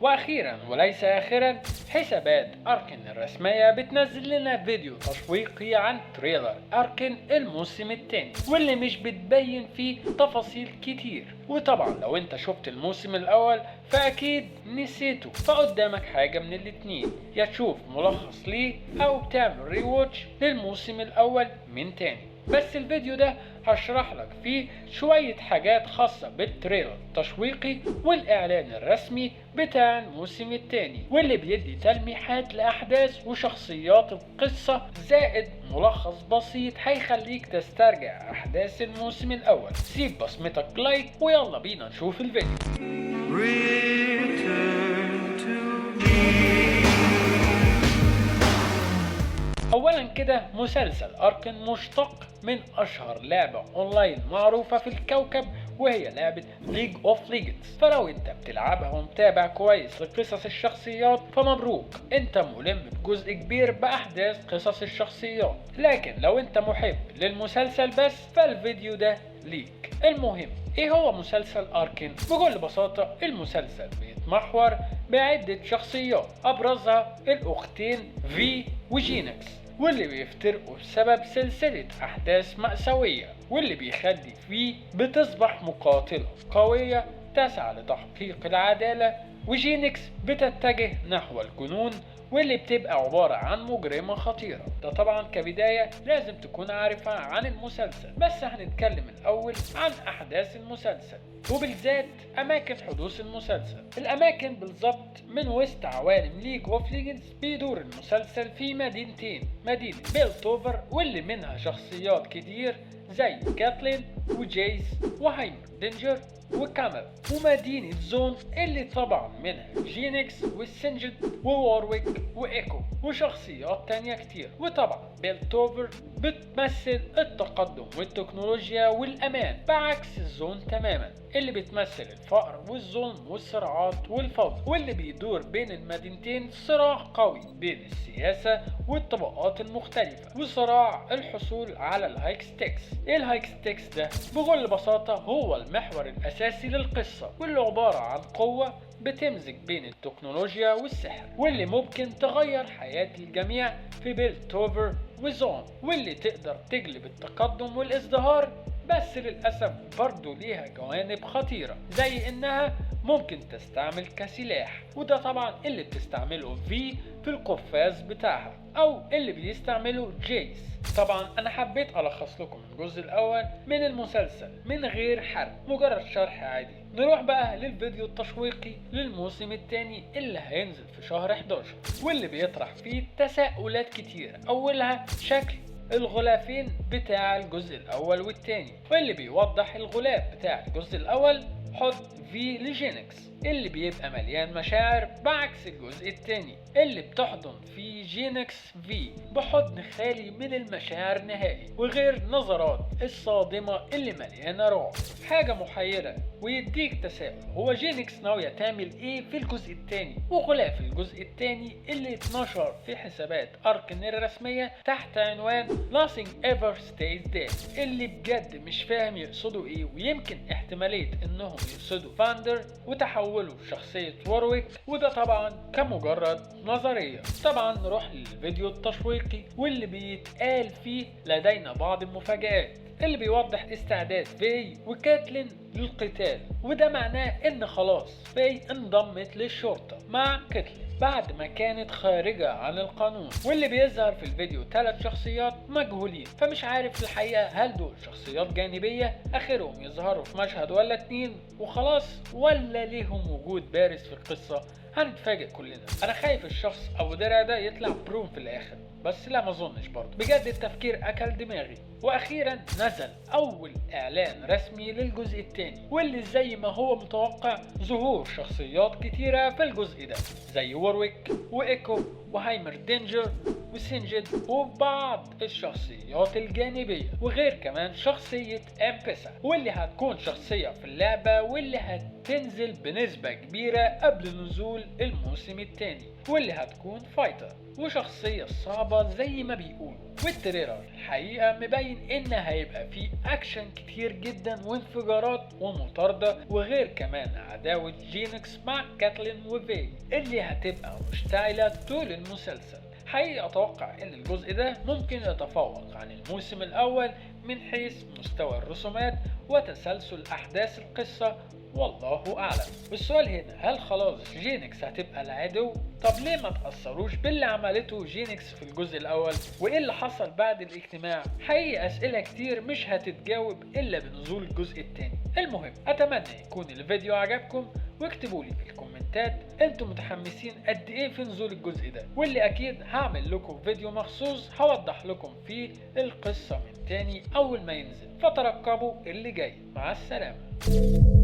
واخيرا وليس اخرا، حسابات Arcane الرسمية بتنزل لنا فيديو تشويقي عن trailer Arcane الموسم الثاني، واللي مش بتبين فيه تفاصيل كتير. وطبعا لو انت شفت الموسم الاول فاكيد نسيته، فقدامك حاجة من الاتنين: يا تشوف ملخص ليه او بتعمل rewatch للموسم الاول من تاني. بس الفيديو ده هشرح لك فيه شوية حاجات خاصة بال trailer التشويقي والإعلان الرسمي بتاع الموسم الثاني، واللي بيدي تلميحات لأحداث وشخصيات القصة، زائد ملخص بسيط هيخليك تسترجع أحداث الموسم الأول. سيب بصمتك like ويلا بينا نشوف الفيديو. Return to me. اولا كده، مسلسل Arcane مشتق من اشهر لعبة اونلاين معروفة في الكوكب، وهي لعبة League of Legends. فلو انت بتلعبها ومتابع كويس لقصص الشخصيات فمبروك، انت ملم بجزء كبير باحداث قصص الشخصيات. لكن لو انت محب للمسلسل بس فالفيديو ده ليك. المهم، ايه هو مسلسل Arcane؟ بكل بساطة، المسلسل بيتمحور بعدة شخصيات، ابرزها الاختين في وجينكس، واللي بيفترقوا بسبب سلسلة أحداث مأساوية، واللي بيخلي في بتصبح مقاتلة قوية تسعى لتحقيق العدالة، وجينكس بتتجه نحو الجنون، واللي بتبقى عبارة عن مجرمة خطيرة. ده طبعا كبداية لازم تكون عارفها عن المسلسل. بس هنتكلم الأول عن أحداث المسلسل، وبالذات أماكن حدوث المسلسل. الأماكن بالظبط من وسط عوالم League of Legends، بيدور المسلسل في مدينتين: مدينة بيلتوفر، واللي منها شخصيات كتير زي كاتلين وجايس وهايمردينجر وكامل، ومدينة زون، اللي طبعا منها جينكس وسنجد ووارويك وإيكو وشخصيات تانية كتير. وطبعا بيلتوفر بتمثل التقدم والتكنولوجيا والأمان، بعكس الزون تماما اللي بتمثل الفقر والظلم والصراعات والفوضى، واللي بيدور بين المدينتين صراع قوي بين السياسة والطبقات المختلفة وصراع الحصول على ال Hextech. ايه ال Hextech ده؟ بكل بساطة هو المحور الأساسي للقصة، واللي عبارة عن قوة بتمزج بين التكنولوجيا والسحر، واللي ممكن تغير حياة الجميع في بيلتوفر وزون، واللي تقدر تجلب التقدم والازدهار. بس للأسف برضو ليها جوانب خطيرة، زي إنها ممكن تستعمل كسلاح، وده طبعا اللي بتستعمله في القفاز بتاعها أو اللي بيستعمله جيس. طبعا أنا حبيت ألخص لكم الجزء الأول من المسلسل من غير حرق، مجرد شرح عادي. نروح بقى للفيديو التشويقي للموسم الثاني اللي هينزل في شهر 11، واللي بيطرح فيه تساؤلات كتيرة، أولها شكل الغلافين بتاع الجزء الأول والتاني، واللي بيوضح الغلاف بتاع الجزء الأول حضن في لجينكس اللي بيبقى مليان مشاعر، بعكس الجزء التاني اللي بتحضن فيه جينكس في بحضن خالي من المشاعر نهائي، وغير نظرات الصادمة اللي مليانة رعب. حاجة محيرة ويديك تساؤل: هو جينكس ناوية تعمل ايه في الجزء التاني؟ وغلاف الجزء التاني اللي اتنشر في حسابات Arcane الرسمية تحت عنوان Nothing Ever Stays Dead، اللي بجد مش فاهم يقصدوا ايه، ويمكن احتمالية انهم يقصدوا فاندر وتحوله لشخصية وارويك، وده طبعا كمجرد نظرية. طبعا نروح للفيديو التشويقي، واللي بيتقال فيه لدينا بعض المفاجآت، اللي بيوضح استعداد في وكاتلين للقتال، وده معناه ان خلاص في انضمت للشرطة مع كاتلين بعد ما كانت خارجة عن القانون. واللي بيظهر في الفيديو ثلاث شخصيات مجهولين، فمش عارف الحقيقة هل دول شخصيات جانبية اخرهم يظهروا في مشهد ولا اتنين وخلاص، ولا ليهم وجود بارز في القصة؟ هنتفاجئ كلنا. انا خايف الشخص ابو درع ده يطلع بروم في الاخر، بس لا، ما اظنش برضه. بجد التفكير اكل دماغي. واخيرا نزل اول اعلان رسمي للجزء الثاني، واللي زي ما هو متوقع ظهور شخصيات كتيرة في الجزء ده، زي وورويك وايكو وهايمردينجر وسنجد وبعض الشخصيات الجانبية، وغير كمان شخصية امبيسا، واللي هتكون شخصية في اللعبة، واللي هتنزل بنسبة كبيرة قبل نزول الموسم الثاني، واللي هتكون fighter وشخصية صعبة. صعبة زي ما بيقولوا. وال trailer الحقيقة مبين ان هيبقى فيه اكشن كتير جدا وانفجارات ومطاردة، وغير كمان عداوة جينكس مع كاتلين وفي اللي هتبقى مشتعلة طول المسلسل. حقيقي اتوقع ان الجزء ده ممكن يتفوق عن الموسم الاول من حيث مستوى الرسومات وتسلسل احداث القصة، والله اعلم. والسؤال هنا، هل خلاص جينكس هتبقى العدو؟ طب ليه ما تأثروش باللي عملته جينكس في الجزء الاول؟ وايه اللي حصل بعد الاجتماع؟ حقيقي اسئلة كتير مش هتتجاوب الا بنزول الجزء التاني. المهم اتمنى يكون الفيديو عجبكم، واكتبوا لي في الكومنتات انتم متحمسين قد ايه في نزول الجزء ده، واللي اكيد هعمل لكم فيديو مخصوص هوضح لكم فيه القصة من تاني اول ما ينزل، فترقبوا اللي جاي. مع السلامة.